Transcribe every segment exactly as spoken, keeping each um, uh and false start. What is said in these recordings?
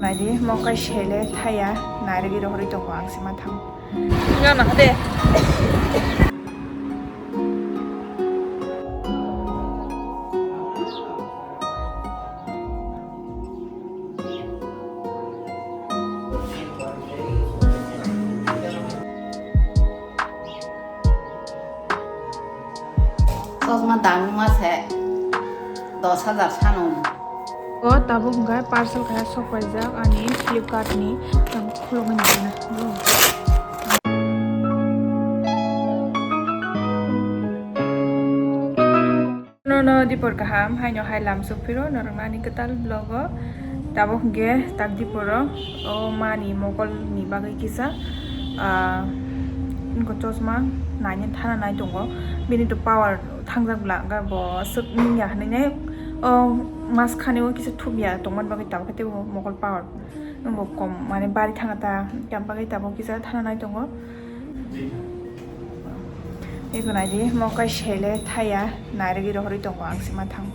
Naidi, mokai sele thaya, nairegi rohorwi tongo ang sima thang. Nga na de. Chosma dam wngma se dos hajar sano. O tabuk hwnkhe parcel kaisa sok paijak ani Flipkart ni, ang khulugwi naina. Nono dipor kaham, haino hai lamsok phiro norok nani kwtal vlog o. Tabuk hwnkhe tak dipor o, o mani mokol ni bagwi kisa, ah, wngkha chosma naina thana nai tongo. Bini to power thangjak bla, hwnkhe bo aswk wngya hinwi nai, o mas khani o kisa thupya tongmani bagwi tabuk khe teibo mokol power. Nungbo kom, mane, bari thanga ta, tei bagwi tabuk kisa thana nai tongo. Eko naidi, mokai sele thaya, nairegi rohorwi tongo ang sima thang.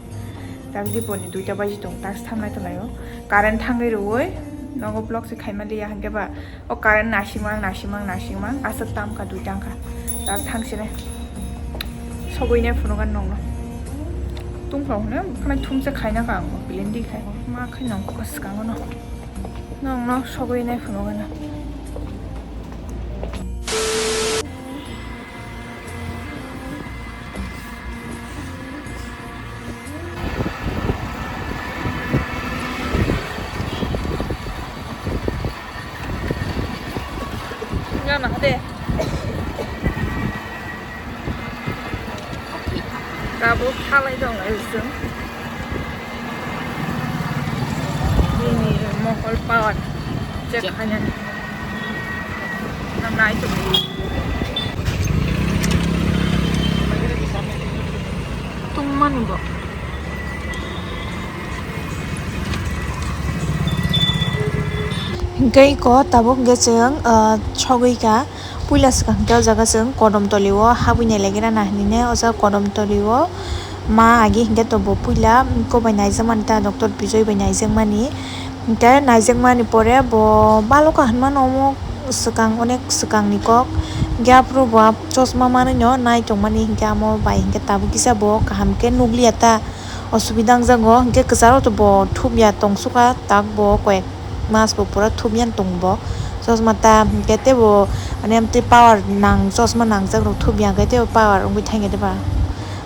Tak dipor ni duita baji tong, tak tham nai tonglaio. Current thangwi rwui, nogo vlog se khaima liya, hwnkhe ba, o current nasimang, nasimang, nasimang, aswk tam kha, duita wngkha. Tak thang sene, sogwi nai phunukha nongno. Tungphla hwnwi, khwnai thumsa khaina ka ang, bilendi khai, ma khai nong kok swkango no. Nongno sogwi nai phunukgwino. Gana de. Tabuk salai tong lai chwng. Bini mokol power check khainani. Nang nai chwng. Tungmani bo. Hingke iko tabuk hingke chwng, ah, sogwi ka. Puila swkang hwnkhe o jaga chwng Kodom Toli o habwi nai lai gra na hinwi nai, o jaga Kodom Toli o ma agi hwnkhe to bo puila iko bai naijakmani ta, Doctor Bijoy bai naijakmani. Hwnkhe naijakmani pore bo baloka hinmano omo swkang, onek swkang ni kok. Hwnkhe aphuru bo chosma manwi no nai tongmani, hwnkhe amo bai hwnkhe tabuk kisa bo kaham khe nukliya ta. Osubida wngjago, hwnkhe kwcharo to bo thupya tongsuka, tak bo koyek mas bo pura thupya tong bo. Chosma ta hwnkhe teibo, mane, amtwi power nang, chosma nangjak rok thupya hwnkhe teibo power wngwi thangya de ba.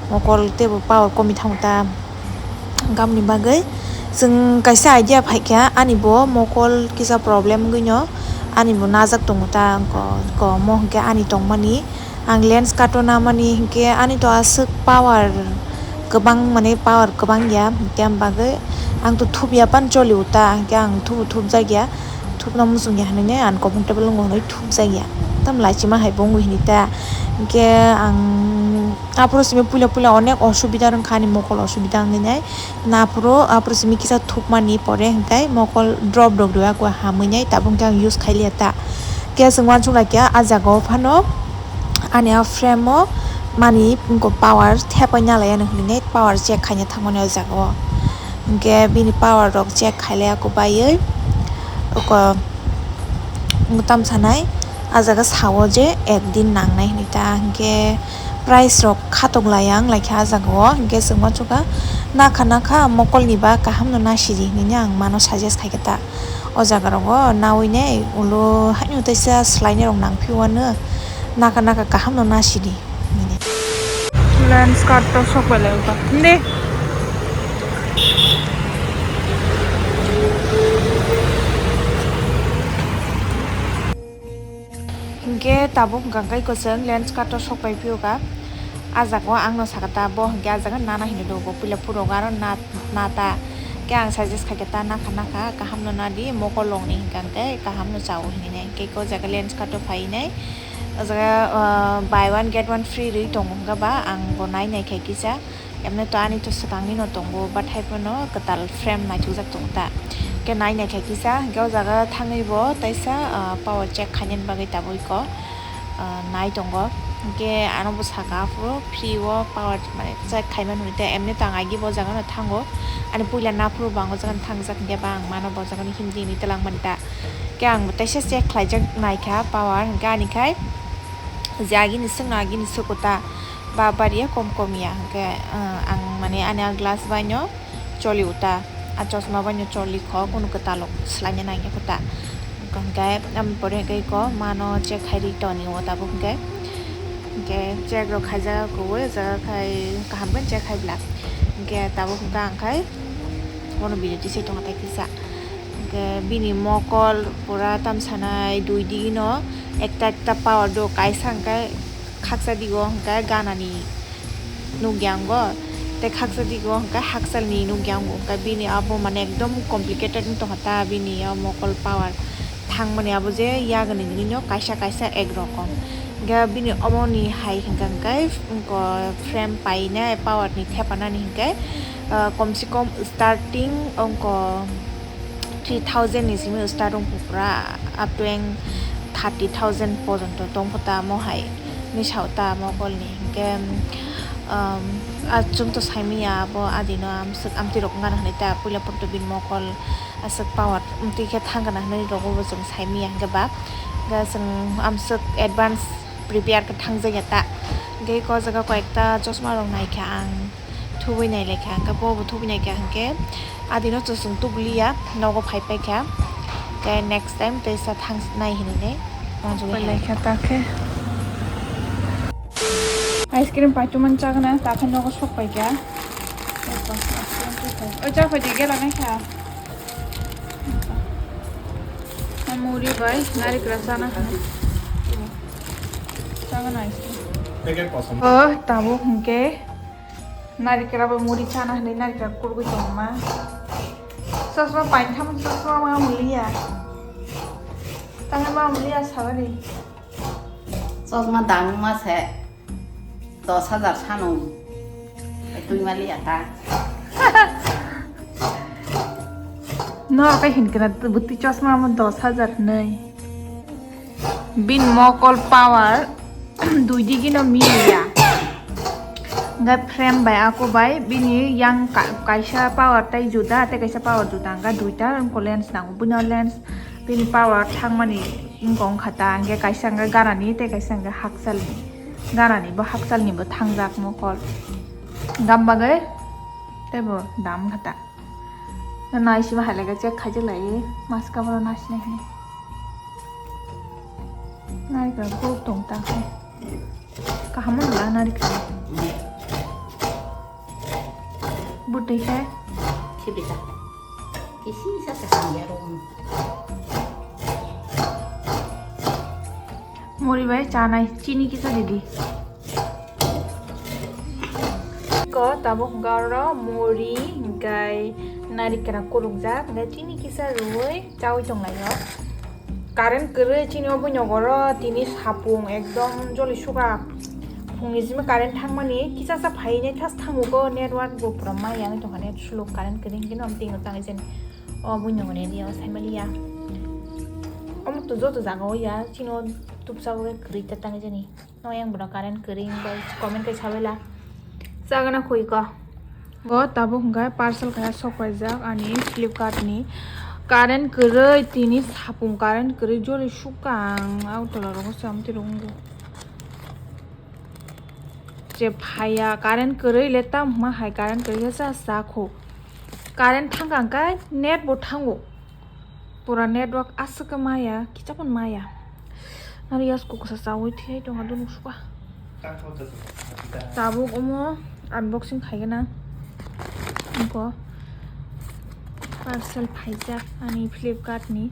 Mokol teibo power komwi thango ta. Gamni bagwi chwng kaisa idea phaikha, ani bo mokol kisa problem wngwino, ani bo najak tongo ta, ko, ko, mo hwnkhe ani tongmani. Ang lens cut-o namani hinkhe ani to aswk power kwbang, mane power kwbang ya, hinkhe ang bagwi ang to thupya pan choli o ta, hinkhe ang thubu thupjak ya, thupna muchung ya hinwi ang uncomfortable wngo hinwi thupjak ya, tam laichima hai bo wngwi hinwi ta, hinkhe ang aphuru simi puila puila onek osubida wngkha ani mokol osubida wngwi nai. Naphuru aphuru simi kisa thukmani pore hwnkhe mokol drop rok rwya koi hamwi nai, tabuk hwnkhe ang use khailiya ta. Khe chwng uansuk laikha ah jaga o phano ani a frame o mani power thepai nalaiya hinwi power check khaina thangmani o jaga o. Hwnkhe bini power rok check khailaiya kobaiwi oko. Tamsa nai ah jaga sao je ekdin nangnai hinwi ta, hwnkhe price rok khatok lai ang laikha ah jaga o, hwnkhe chwng uansukha nakha nakha mokol ni ba kaham no nasidi hinwi ang mano suggest khaikha ta. O jaga rogo nawi nai ulo haino teisa swlai nai rok nangphi uanw, nakha nakha kaham no nasidi. Lens cut to sok bai lai ba. Hindi. Hinkhe tabuk hwnkha khe kwchwng lens cut to sok pai phiyokha. Ah jaga o ang no sakha ta, bo hinkhe ah jaga nana hinwi rwgo, puila phuru rwgo aro na, na ta. Khe ang suggest khaikha ta, nakha nakha kaham no nadi, mokol rok ni hinkha khe kaham no chao hinwi nai. Hinkhe o jaga lens cut to phai nai. O jaga, ah, buy one get one free rwi tongo hwnkha ba, ang bo nai nai khai kisa. Emne to ani to swkang ni no tongo, bathai phano kwtal frame naithokjak tongo ta. Khe nai nai khai kisa, hwnkhe o jaga thangwi bo taisa, ah, power check khainani bagwi tabuk iko. ah, nai tongo. Hwnkhe ano bo saka aphuru free o power mane check khaimani hwnwi tei emni to ang agi bo jagano thango. Ani puila naphuru bo ang o jagano thangjak hwnkhe ba ang mano bo jagano himdi hinwi twlangmani ta. Khe ang bo teisa check khlaijak naikha power hwnkhe ani khai je agini swkno agini swkgo ta ba bariya kom kom ya hwnkhe, ah, ang mane ani a glass baino choli uta, a chosma baino choli kho, kunu kwtalo swlaina nangya kho ta. Hwnkhe aboni pore hwnkhe iko mano check khai ri toni o tabuk hwnkhe. Hwnkhe check rok khaijak koboi o jaga khai kaham khe check khai bla. Hwnkhe tabuk hwnkhe ang khai bono video tisai tongo tai kisa. Hwnkhe bini mokol pura tamsanai dui digino ekta ekta power do kaisa hwnkhe khaksa digo hwnkhe ganani nukya ango, tei khaksa digo hwnkhe hakchalni nukya ango, hwnkhe bini abo mane ekdom complicated wng tongkha ta bini o mokol power thangmani abo je yagani nini no kaisa kaisa ek rokom. Hwnkhe bini omoni hai hwnkhe hwnkhe wngko frame painai power ni thepanani hwnkhe, ah, komse kom starting wngko three thousand ni simi start wngkha pura up to ang thirty thousand pojonto tongkha ta mo hai hinwi sao ta mokolni. Hwnkhe, um, ah, chwng to saimanya abo adino amswk amtwi rok wngkha na hinwi ta puila poito bini mokol aswk power amtwi khe thangkha na hinwi rogo bo chwng saimanya hwnkhe ba hwnkhe chwng amswk advance prepare khe thangjakya ta. Hwnkhe eko jaga koyekta chosma rok naikha ang. Thubui nai lekha hwnkhe, bo bo thubui nai kha hwnkhe, adino chwng tubuli ya, nogo phai pai kha. Tei next time tei sa thang nai hinwi nai, uansugwi hai. Lekha ta khe. Ice cream paitwmani chagna, ta khe nogo sok pai kha. Oi, cha phai di, gela nai kha. Muri bai, narikra chana kha. Chagna ice cream. Packet kosong. O, tabuk hwnkhe. Narikra bo muri chana hinwi narikra kurgwi tongma. Chosma paintham chosma ma muliya. Tangwi ma muliya sabari. Chosma dangma se dos hajar sano. Twi maliya ta. No, khe hinkhe na bwtwi chosma mo dos hajar hinwi. Bini mokol power dui digino miliya. Hwnkhe frame bai ako bai bini yang ka-, kaisa power tei juda tei kaisa power juda hwnkhe duita wngkha lens nango. Bini lens bini power thangmani wngkha ta hwnkhe kaisa hwnkhe ganani tei kaisa hwnkhe hakchalni. Ganani bo hakchalni bo thangjak mokol. Gam bagwi tei bo dam kha ta. Naisima hai laiga check khaijak lai, maska boro naisina hinwi. Naikha group tong ta khai. Kaham wngla naikha. Bwtwi khe. Khibita. Kisi sa sa ya ro. Muri bai chanai, chini kisa didi. Ko tabuk hwnkhe oro muri, hwnkhe narikra kurukjak, hwnkhe chini kisa rwui chaui tonglaio. Current kwrwi chini o buino oro tini sapung ekdom joli suka. Phungni simi current thangmani kisa sa phainai thas thango ko network bo pura maya wngwi tongkha, net slow current kwrwi hwnkhe no tini tangwi jani. O buino hwnwi dio saimaliya. Omo to joto jaga o ya, chini o tubsa o kwrwi ta tangwi jani. No yang bono current kwrwi bai comment kai sabaila. Chagana khui ko. Go tabuk hwnkhe parcel kaya sok paijak ani Flipkart ni. Current kwrwi tini sapung current kwrwi joli sukang auto la rogo samti rongo. Je phaiya current kwrwi le tam hwma hai current kwrwi khe cha cha kho. Current thangkha hwnkhe net bo thango. Pura network aswk khe maya, kicha phano maya. Nari yas kukusa chaui thai tongo, dunu suka. Tabuk omo unboxing khaigana. Nukho parcel phaijak ani Flipkart ni.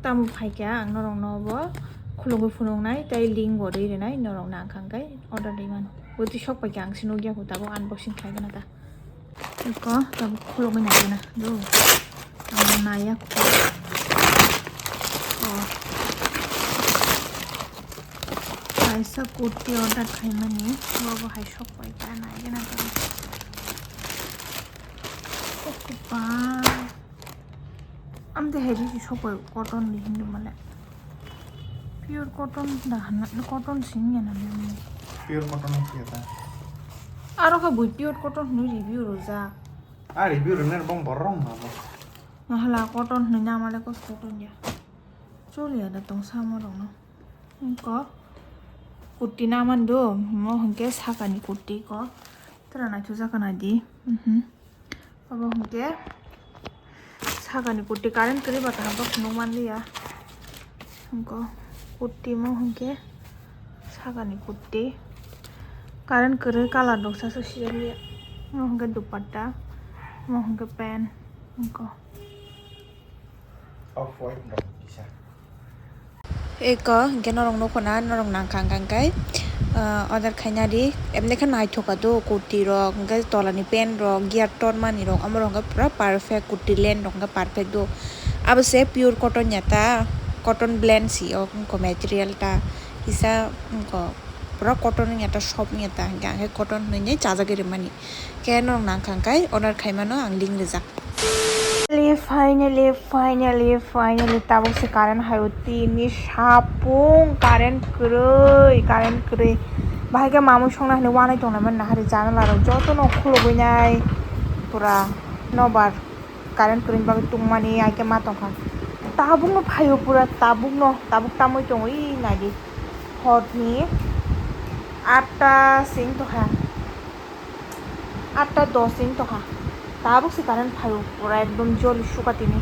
Tamo phaikha ang norokno bo khulugwi phunuknai tei link bo rwi rwnai norokno ang kha hwnkhe order rwi mano. Bwtwi sok paikha ang se nukya kho tabuk unboxing khaigana ta. Eko tabuk khulugwi naigana do. Ang naiya kho. O. Kaisa kurti order khaimani, bobo hai sok paikha naigana do. Kokba. Amtwi hai risi sok pai cotton ni hinwi male. Pure cotton da hwnna, cotton simi ya na nini? Pure cotton simi ya ta. Aro kha bui pure cotton hwnwi review rwjak. A review rwna bong borok rok ma bo. Mahala cotton hwnwi nama le kos cotton ya. Choli ya da tong samo rok no. Ko kurti naman do, mo hwnkhe sakani kurti ko. Tara naithok jakana di. Mhm. Obo hwnkhe sakani kurti, current kwrwi ba kaham khe phunuk manliya. Hwnkhe kurti mo hwnkhe sakani kurti. Current kwrwi colour doksa se siyaliya. Mo hwnkhe dupatta, mo hwnkhe pant. Hwnkhe. Off white rok kisa. Eko hwnkhe norok nukho na, norok nangkha hwnkhe, ah, order khaina di, emni khe naithok kha do, kurti rok, hwnkhe tola ni pant rok, gear tormani rok, omo rok hwnkhe pura perfect, kurti length rok hwnkhe perfect do. Abo se pure cotton ya ta, cotton blend si o wngkho material ta, kisa wngkho pura cotton wngya ta, soft wngya ta, hwnkhe ang khe cotton hwnwi chajagwi rwmani. Khe norok nangkha hwnkhe order khaimano ang link rijak. Finally, finally, finally, finally, tabuk se current hai o tini sapung current kwrwi, current kwrwi. Bahai khe mamui songna hinwi wanai tonglaimani nahari janala rok jotono khulugwi nai pura nobar current kwrwini bagwi tungmani ai khe ma tongkha. Tabukno phaio pura tabukno, tabuk tamui tongo ui naidi horni atta sing tongkha. Atta dos wng tongkha. Tabuk se current phaio, pura ekdom joli sukha tini.